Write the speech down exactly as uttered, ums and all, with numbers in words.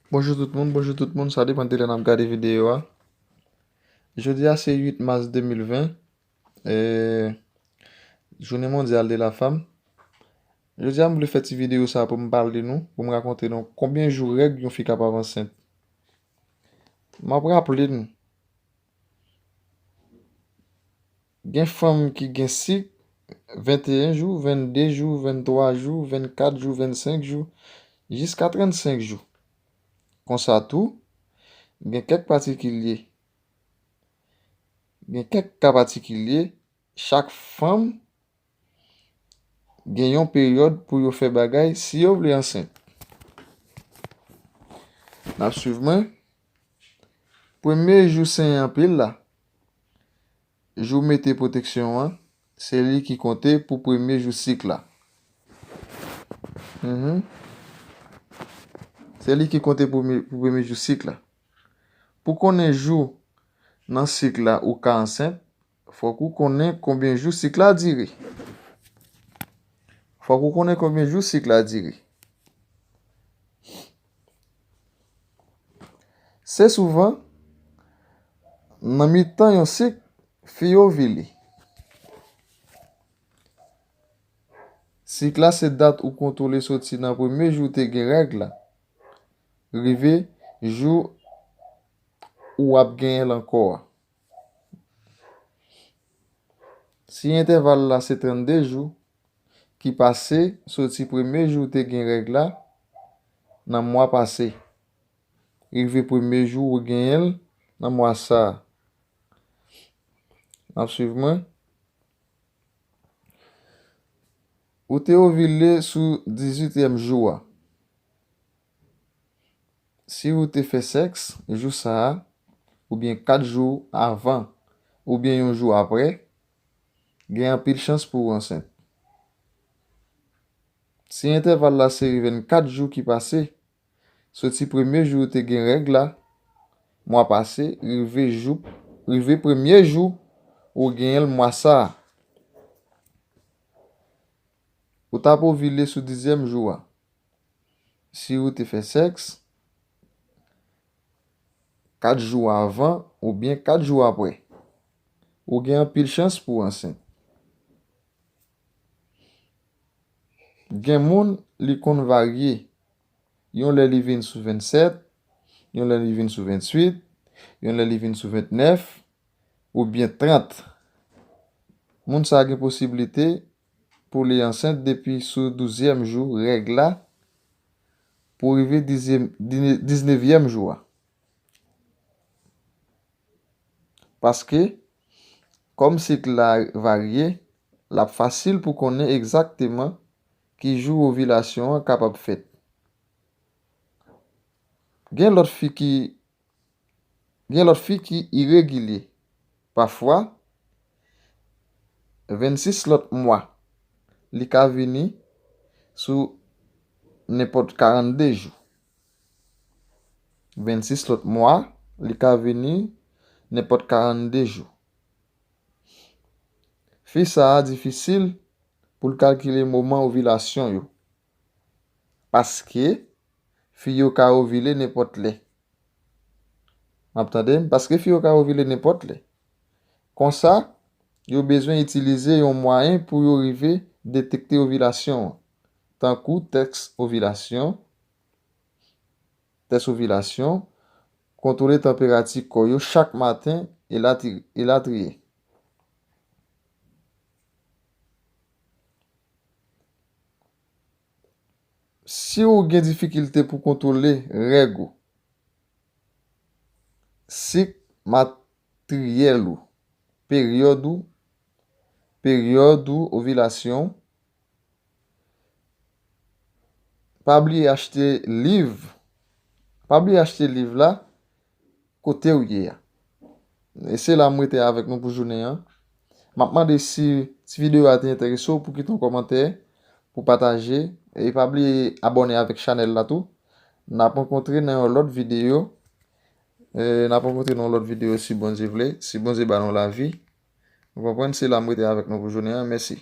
Bonjou tout moun, bonjou tout moun, sa depann de lè n ap gade videyo a. Jodi a se uit mas de mil ven, e, jounen mondyal de la fanm. Jodi a m vle fè ti videyo sa pou m pale nou, pou m rakonte nou konbyen jou règ yon fi kapab ansent. M ap raple nou, gen fanm ki gen sik venteyen jou, vennde jou, venntwa jou, vennkat jou, vennsenk jou, jiska trannsenk jou. Konsa tou, gen kèk patikilye, gen kèk ka patikilye, chak fanm gen yon peryòd pou yo fè bagay si yo vle ansent. N ap swiv mwen. Premye jou sen anpil la, jou mete pwoteksyon an, se li ki konte pou premye jou sik la. Mhm. Se li ki konte pou premye, pou premye jou sik la. Pou konnen jou nan sik la ou ka ansent, fòk ou konnen konbyen jou sik la dire. Fòk ou konnen konbyen jou sik la dire. Se souvan nan mitan yon sik fi ovile. Sik la se dat ou kontwole soti nan premye jou w te gen règ la, rive jou ou ap genyen l ankò a. Si entèval la se trannde jou ki pase soti premye jou w te gen règ la nan mwa pase, rive premye jou ou genyen l nan mwa sa a. N ap swiv mwen. Ou te ovile sou dizuityèm jou a. Si ou te fè sèks jou sa a, oubyen kat jou avan, oubyen yon jou apre, gen anpil chans pou w ansent. Si entèval la se vennkat jou ki pase, soti premye jou ou te gen règ la, mwa pase, rive jou, rive premye jou ou genyen l mwa sa a. Ou t ap ovile sou dizyèm jou a. Si ou te fè sèks kat jou avan oubyen kat jou apre, ou gen anpil chans pou w ansent. Gen moun, li konn varye. Yon lè li vin sou vennsèt, yon lè li vin sou venntuit, yon lè li vin sou ventnèf, oubyen trant. Moun sa gen posiblite pou li ansent depi sou douzyèm jou règ la pou rive dizyèm, diz-, diznevyèm jou a. Paske, kòm sik la varye, l ap fasil pou konnen egzakteman ki jou ovilasyon an kapab fèt. Gen lòt fi ki, gen lòt fi ki iregilye. Pafwa, vennsis lòt mwa, li ka vini sou nenpòt karannde jou. Vennsis lòt mwa, li ka vini nenpòt karannde jou. Fi sa a difisil pou l kalkile moman ovilasyon yo. Paske fi yo ka ovile nenpòt lè. W ap tande m? Paske fi yo ka ovile nenpòt lè. Konsa, yo bezwen itilize yon mwayen pou yo rive detekte ovilasyon an, tankou tès ovilasyon, tès ovilasyon, kontwole tanperati kò yo chak maten, elati-, elatriye. Si w gen difikilte pou kontwole règ ou, sik matriyèl ou, peryòd ou, peryòd ou ovilasyon, pa bliye achte liv, pa bliye achte liv la kote w ye a. E se la m rete avèk nou pou jounen an. M ap mande si ti videyo a te enterese w pou kite yon kòmantè, pou pataje, e pa bliye abòne avèk chanèl la tou. N ap rankontre nan yon lòt videyo. E, n ap rankontre nan yon lòt videyo si Bondye vle, si Bondye ba nou lavi. Ou konprann, se la m rete avèk nou pou jounen an. Mèsi.